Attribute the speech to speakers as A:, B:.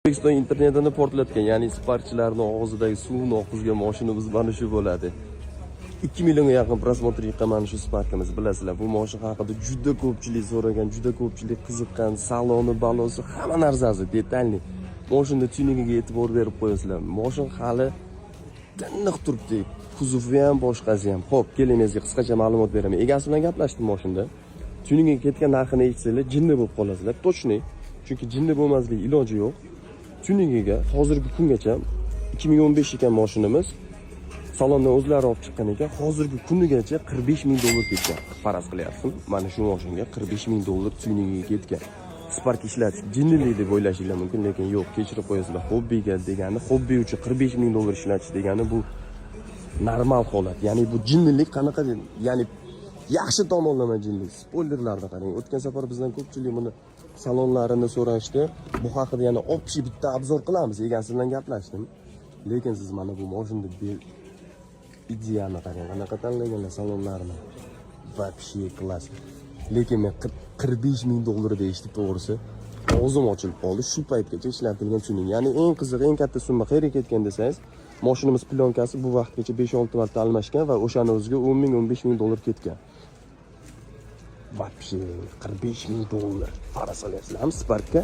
A: O'zbekiston internetini portlatgan, ya'ni sparkchilarni og'zidagi suvni oqizgan moshinamiz mana shu bo'ladi. 2 millionga yaqin просмотр yiqqan mana shu Sparkimiz, bilasizlar. Bu moshina haqida juda ko'pchilik so'ragan, juda ko'pchilik qiziqqan, saloni, balosi, hamma narsasi детальный. Moshinada tuningiga e'tibor berib qo'yasizlar. Moshin hali tiniq turibdi. Kuzovi ham, boshqasi ham. Xo'p, keling, men sizga qisqacha ma'lumot beraman. Egasi bilan gaplashdim moshinda. Tuningiga ketgan narxini eshitsanglar, jinni bo'lib qolasizlar. Точный. Chunki jinni bo'lmaslik iloji yo'q. Tuningiga hozirgi kungacha, 2015 ekan moshinamiz, salondan o'zlari olib chiqqan ekan, hozirgi kunigacha 45 ming dollar ketgan. Faraz qilyapsiz, mana shu moshinga 45 ming dollar tuningiga ketgan. Spark ishlatish jinnilik deb o'ylashinglar mumkin, lekin yo'q, kechirib qo'yasizlar. Hobbiga degani, hobbi uchun 45 ming dollar ishlatish degani bu normal holat. Ya'ni bu jinnilik qanaqa, ya'ni yaxshi tomonlama jinnilik. Spoilerlarni qarang. O'tgan safar bizdan ko'pchilik buni salonlarini so'rashdi. Bu haqida yana общий bitta обзор qilamiz. Egasi bilan gaplashdim. Lekin siz mana bu moshinni ideyani qarang, qanaqa tanlaganlar salonlarini. Вообще класс. Lekin men 45 ming dollar eshitib, to'g'risi, og'zim ochilib qoldi. Shu paytgacha ishlatilgan tuning. Ya'ni eng qizig'i, eng katta summa qayerga ketgan desangiz, moshinamiz plyonkasi bu vaqtgacha 5-6 marta almashgan va o'shani o'ziga 10 ming, 15 ming dollar ketgan. Вообще 45 ming dollar. Faraz qilyapsizlarmi Sparkka?